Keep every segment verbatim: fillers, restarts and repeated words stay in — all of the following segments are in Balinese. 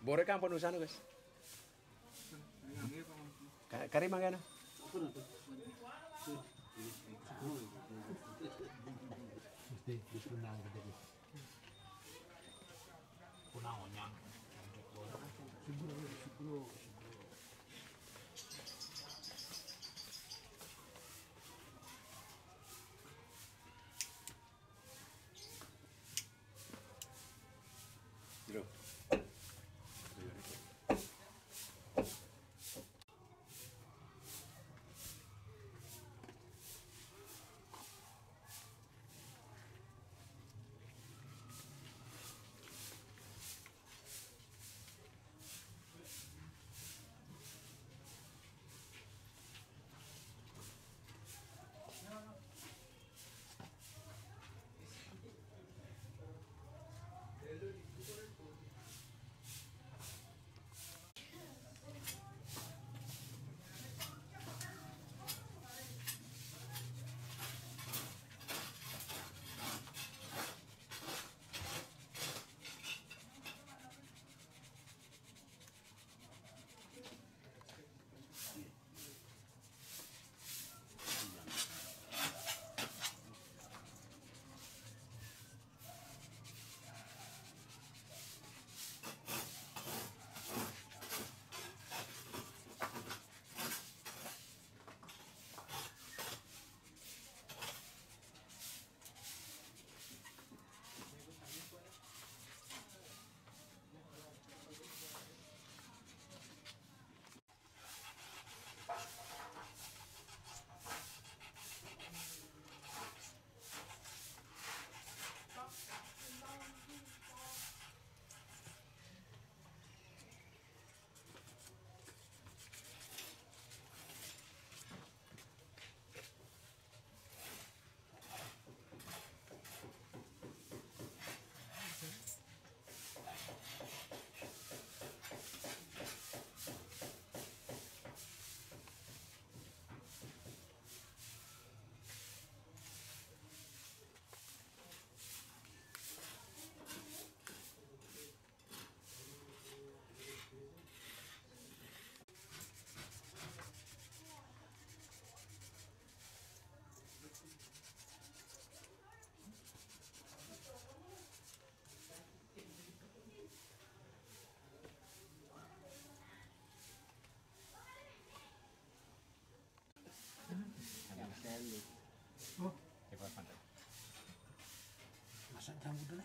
Borek ampun usana, Gus. Ka-, kari mangga na. Mesti disunang gitu. Kuna onyang. Sugro, sugro, sugro. Bro. Masa campur dulu.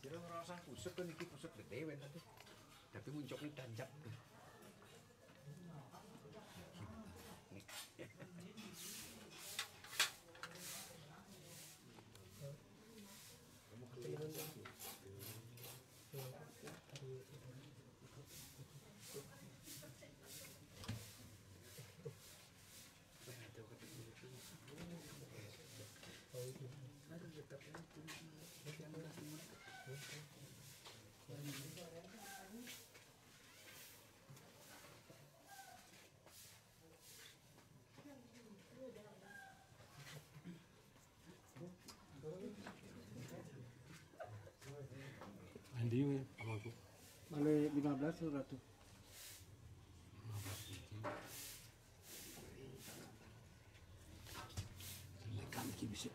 Kira ngerasa pusat kan, iki pusat gedé wénten. Tapi muncuknya tancap. Andi wé, amaku. Malih lima belas, Ratu. Lima belas biji. Tekan iki bisa.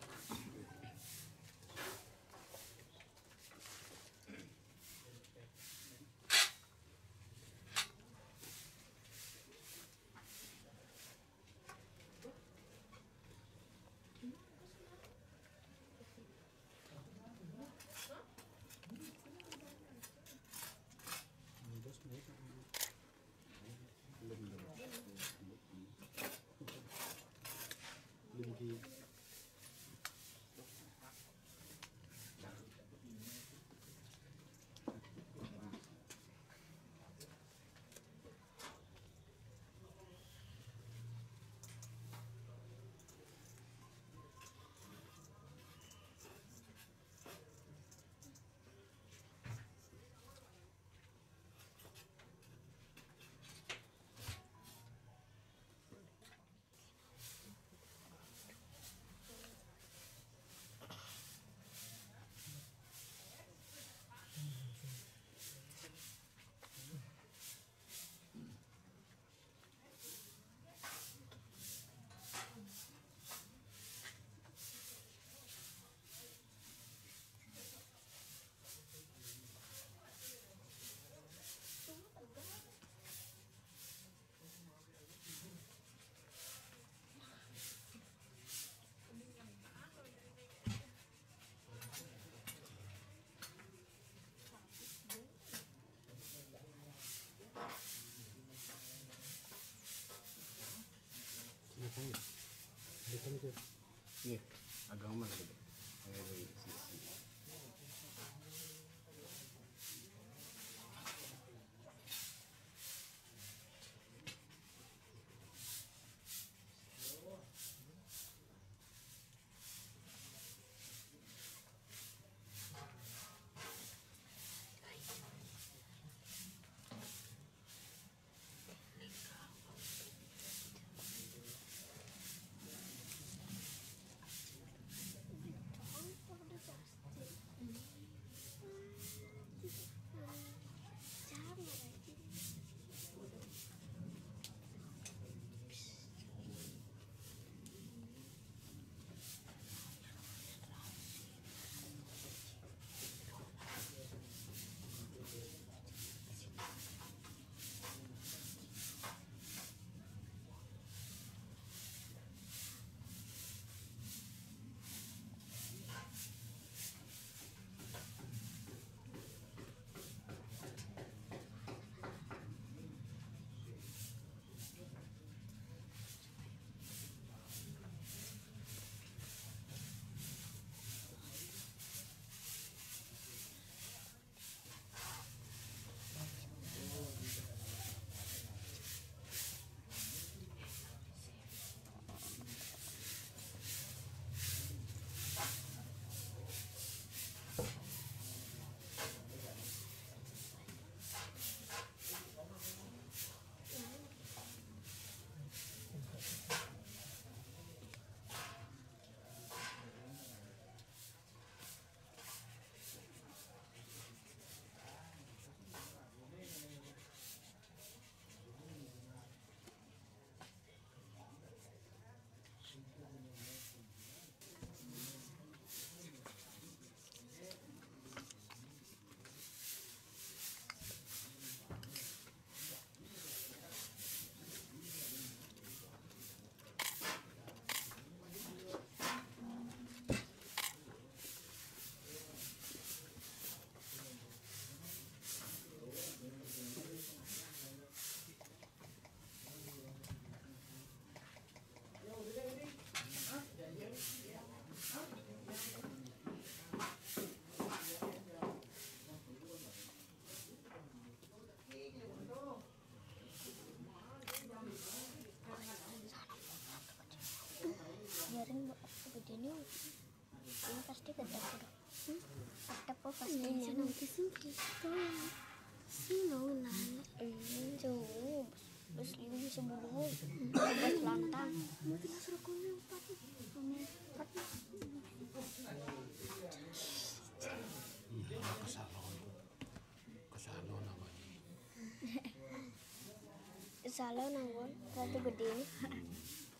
Nggih, agama lagi. Nggih, nggih, sih, sih. Biarin, Bu, aku begini. Ini pasti kedap, Bu. Kedap, Bu, pasti. Ini sih, mungkin sih, gitu. Sih, mau nanya. Ini jauh. Bos, ini sebelum. Bos lantang. Mungkin harus rukunnya empat. Empat. Iya, ke salon. Ke salon apa ini? Ke salon, anggon. Ratu gede ini.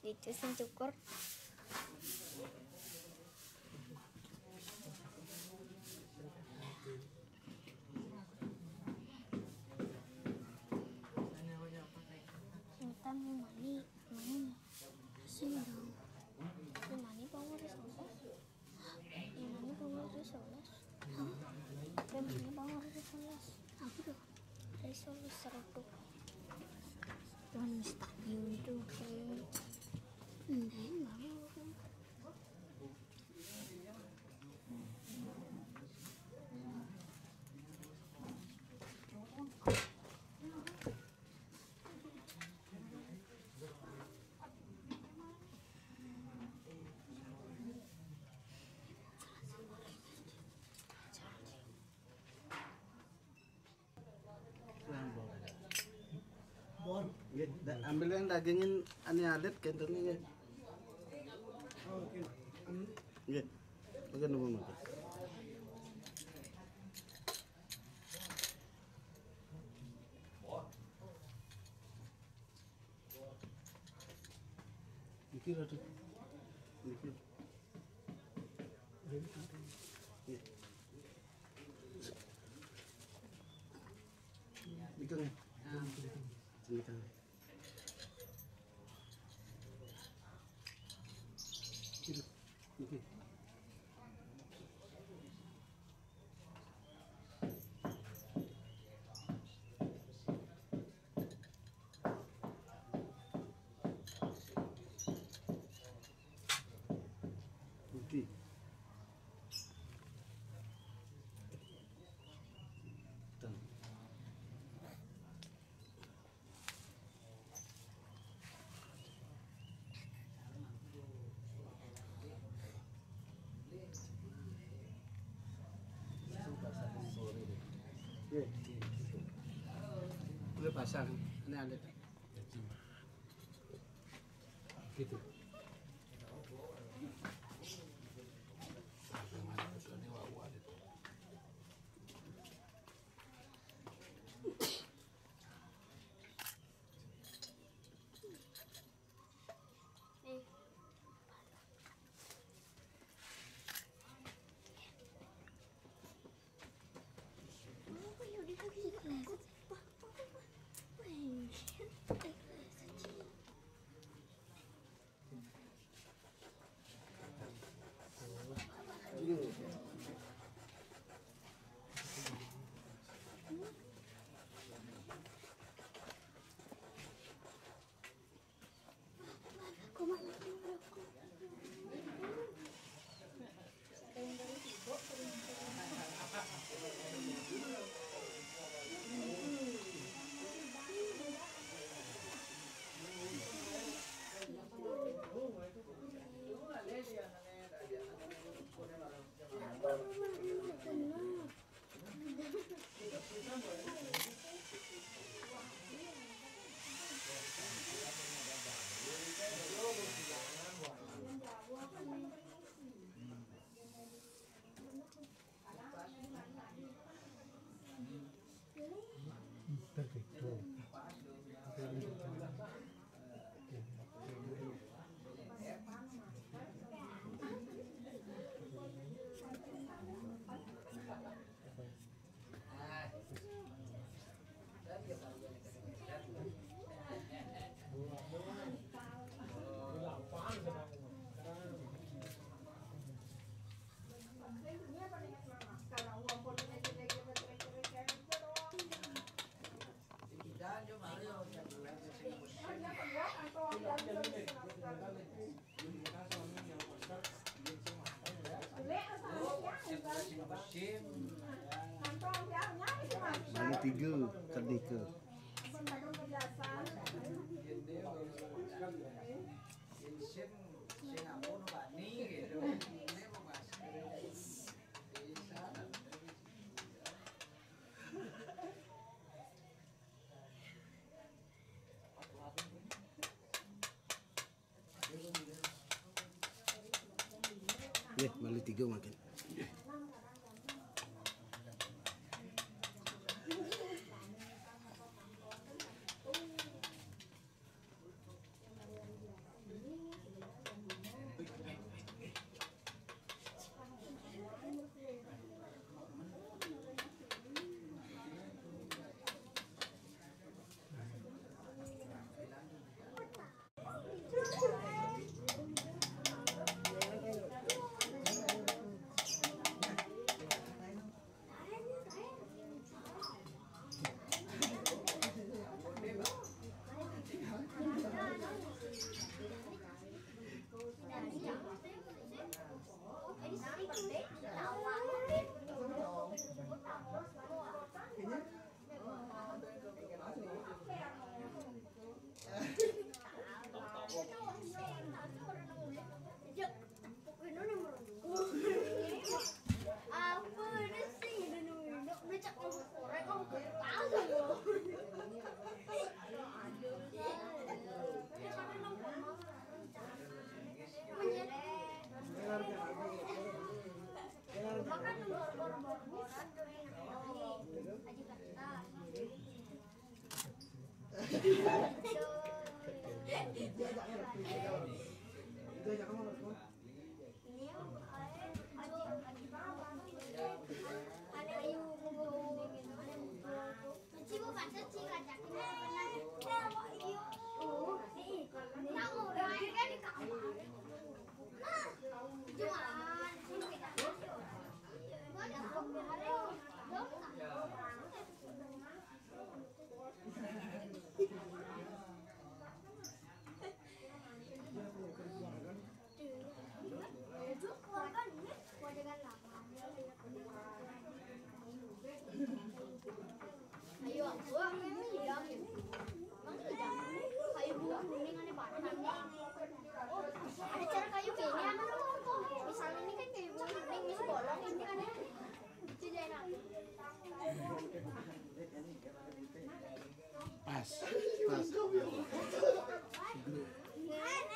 Itu sing cukur. Intan mau mani, mani. Sini dong. Mau mani, bangun di sebelah. Yang mana bangun Risoles? Hah? Yang mana bangun Risoles? Apa tuh? Risoles seruduk. Tuhan mustahil itu, Cek. Enggak, enggak mau. Nggih, da-, ambil yang dagingin ani alit kenten nggih. Nggih. Oke, nunggu makan. Niki rada. Niki. Nggih. Niki nggih. Niki. Niki. Di. Ten. Sudah satu sore deh. Iya, iya, gitu. Boleh pasang, ini ada. Gitu. Perfecto. Ada tiga, tadi ke. Nih, balik tiga makin.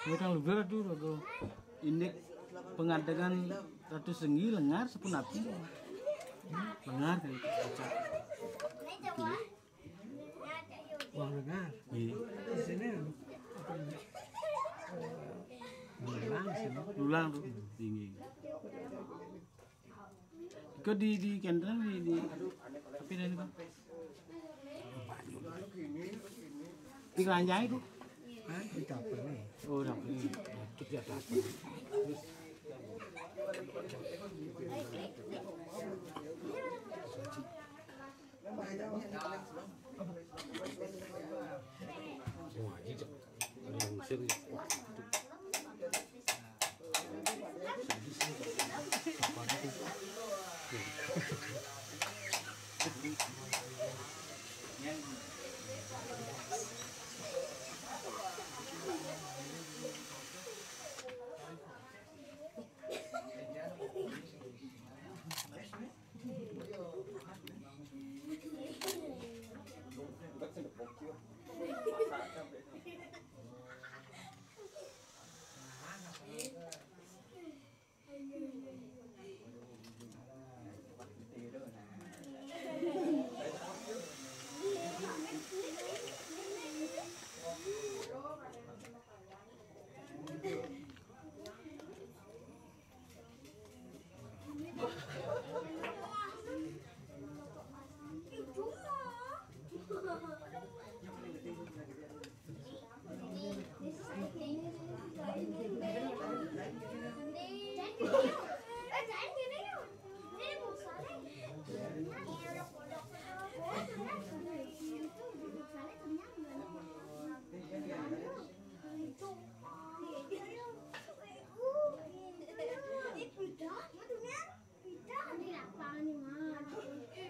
Wetang lugar tu, Rago. Indik pengadegan Ratu Senggi lengar sepun api. Lengar kali itu. Wah, lengar. Iya. Di sini apa? Lulang sini. Lulang tu. Tinggi. Ke di, di kentang di, di tapi ini, Bang. Di keranjang itu. Hah? Di dapur nih. Oh, dapur nih. Itu dia dapur. Wah, ini cek. Ada yang usir, ya. Wah, itu.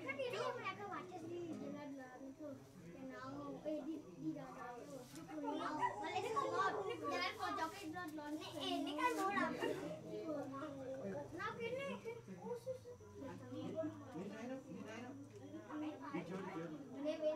Kan ini mereka baca di jalan-jalan itu. Kenal, eh, di, di dalam itu. Jalan pojoknya itu adalah ini, ini kan mau lapar. Nah, ini khusus. Ini, ini. Ini, ini.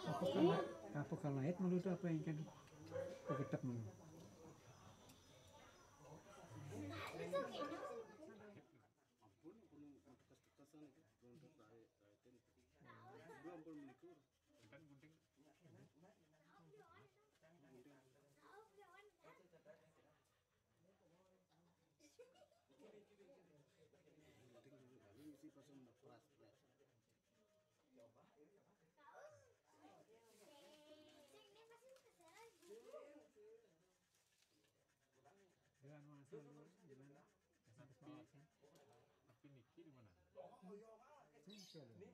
Apa kalau, apa kalau ait menurut apa yang kan kegetek menurut? Di pasang beras, beras. Dengan masa lu gimana? Tapi, tapi niki di mana? Sini.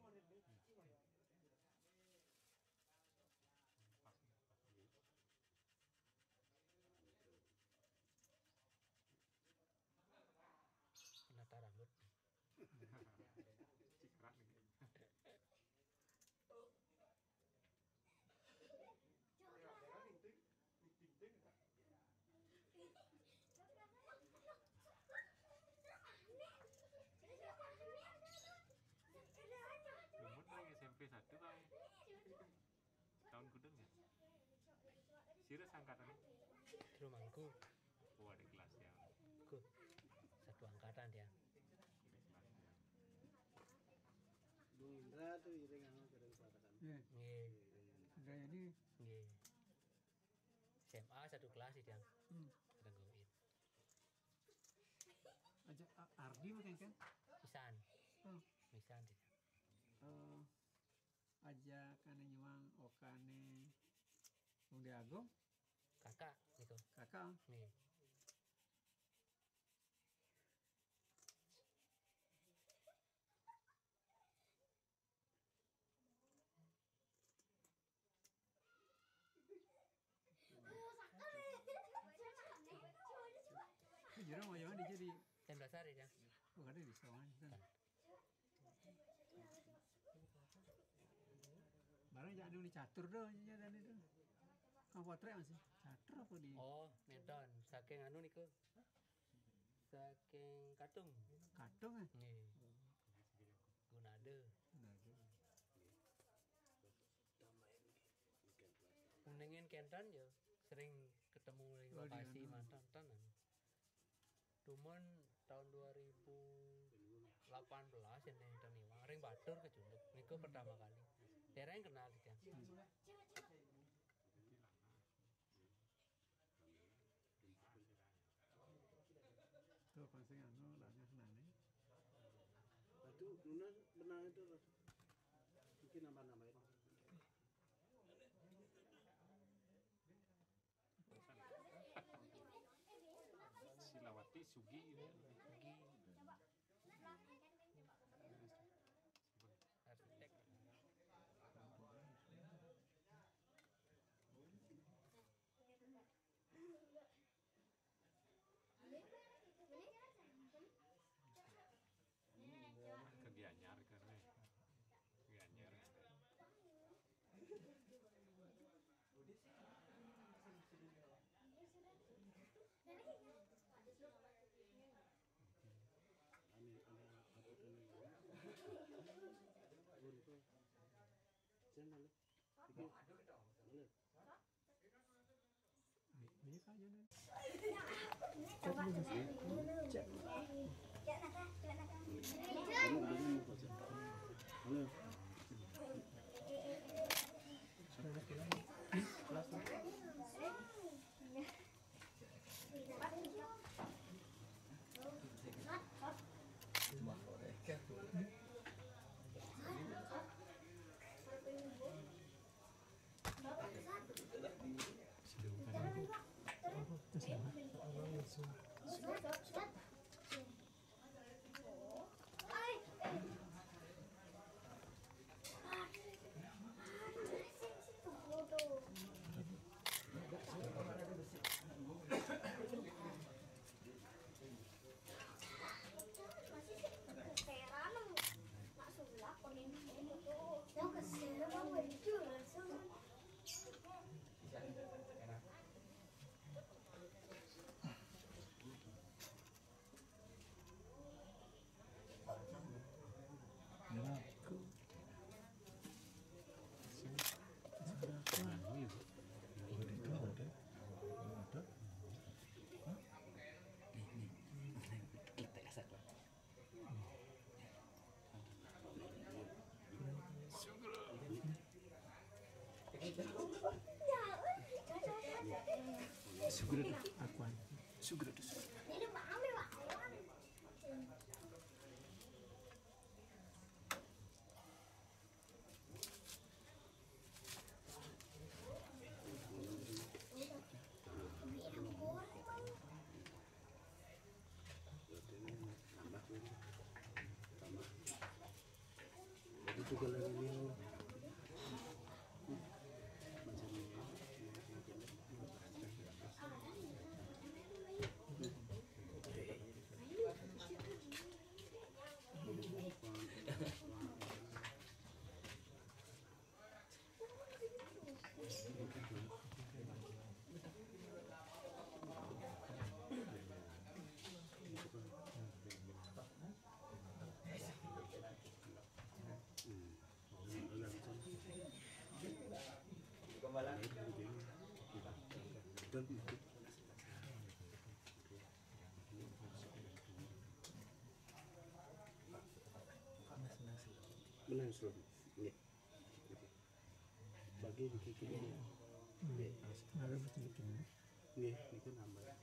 Penata rambut. Cikrak nih. Lumut dari S M P satu, Bang. Tahun kuda ya? Sira seangkatan? Rumahku. Oh, ada kelas ya. Ku. Satu angkatan dia. Bung Indra tuh iring anu kiring peratakan. Iya. Nggih. Indra ini. Nggih. S M A satu kelas dia. Hmm. Renggoit. Aja A-, Ardi mungkin kan? Pisan. Oh. Pisan dia. Eh, aja kan nyuang okane Bung Dewa Agung. Kakak gitu. Kakak. Nih. Jero mau jangan dijadi. Ten dasar ya. Bukan ada di sekolah. Barang jangan dulu catur doh, nya dan itu. Kang Potrek masih catur apa di? Oh, nonton. Saking anu niku. Saking Katung. Katung, eh? Nggih. Gunade. Gunade. Mendingin kenten ya sering ketemu ring lokasi mantan. Cuman tahun dua ribu delapan belas ya nenten iwang ring Batur kecunduk. Niku pertama kali. Dereng kenal dia. Tuh, pasti anu, lahnya senane. Aduh, Nuna benang itu, Ras. Mungkin nambah-nambahin. Silawati, Sugi ini. Sugi. Arsitek. Ke Gianyar kan, eh. Gianyar kan. Ane, ane, apa tuh? Gunung. Jangan, Iki. Mana? Ini aja nih. Mana? Menang, Sur. Nggih. Bagi di kiki. Nggih. Ada betul itu. Nggih, niku nambah.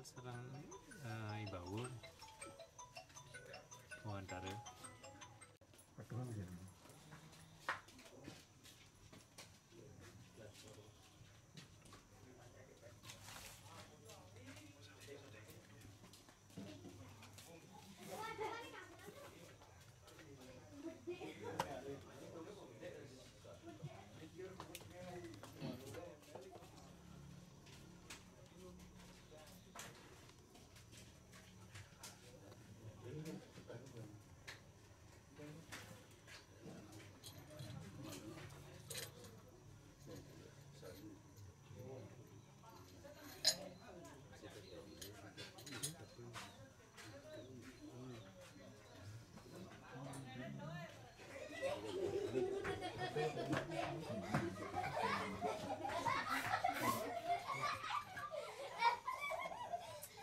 Sareng, eh, Ibaul. Wantara.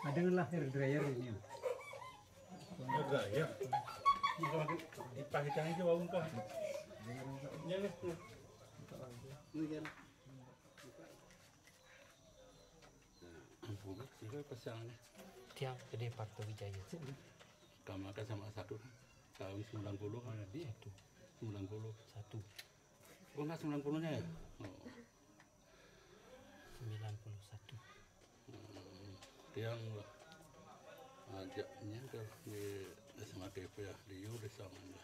Ada lah hair dryer ini. Hair dryer. Dipakai aja bau kah? Ya, ya. Ini kan. Ampun, sehingga pasang ni. Tiang gede Parto Wijaya. Kamar kan sama satu kan. Tahun sembilan puluh kan. Mana dia? Satu. Sembilan puluh. Satu. Oh, enggak sembilan puluh-nya ya? Oh. Sembilan puluh satu. Hmm, tiang lah. Ajaknya ke di S M A T P ya, di U di sana lah.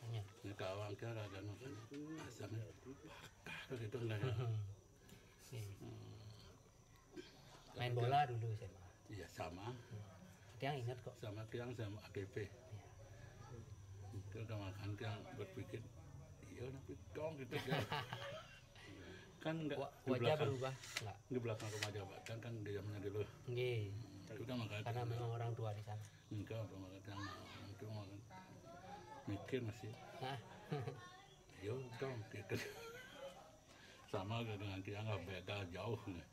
Iya. Ini kawang ke ada makan. Asalnya bakar gitu lah ya. Iya. Hmm. Main bola dulu S M A. Iya, sama. Tiang ingat kok. Sama tiang sama A K P. Iya. Itu udah makan tiang berpikir, iya, tapi dong gitu ya. Kan enggak. Wa-, di wajah belakang, berubah, enggak? Di belakang rumah jabatan kan di zamannya dulu. Nggih. Tapi kan makanya karena memang orang tua di sana. Enggak, apa makanya tiang itu makan. Mikir masih. Nah. Yo, dong gitu. Sama dengan tiang, nggak beda jauh nih.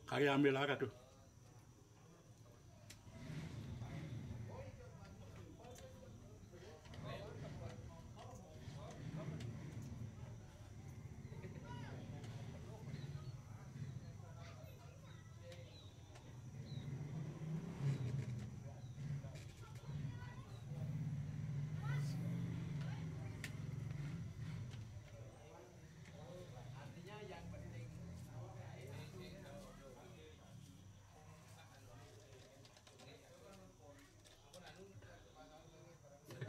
Kali ambil arah tuh.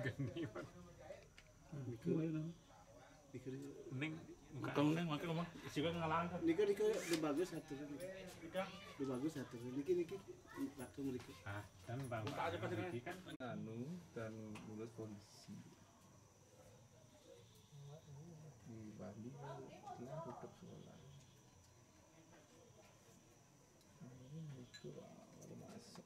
Geni, Pak. Niku, niku. Ning, bukan ning, makin rumah. Siapa ngalang? Niku, niku, di bagus satu niku. Di bagus satu. Niki, niki, Pak, ke mriki. Ah, kan Bang, buka aja pas ini. Niki kan anu, dan mulus polisi. Di Bali, dia tutup sekolah. Ini Wah, baru masuk.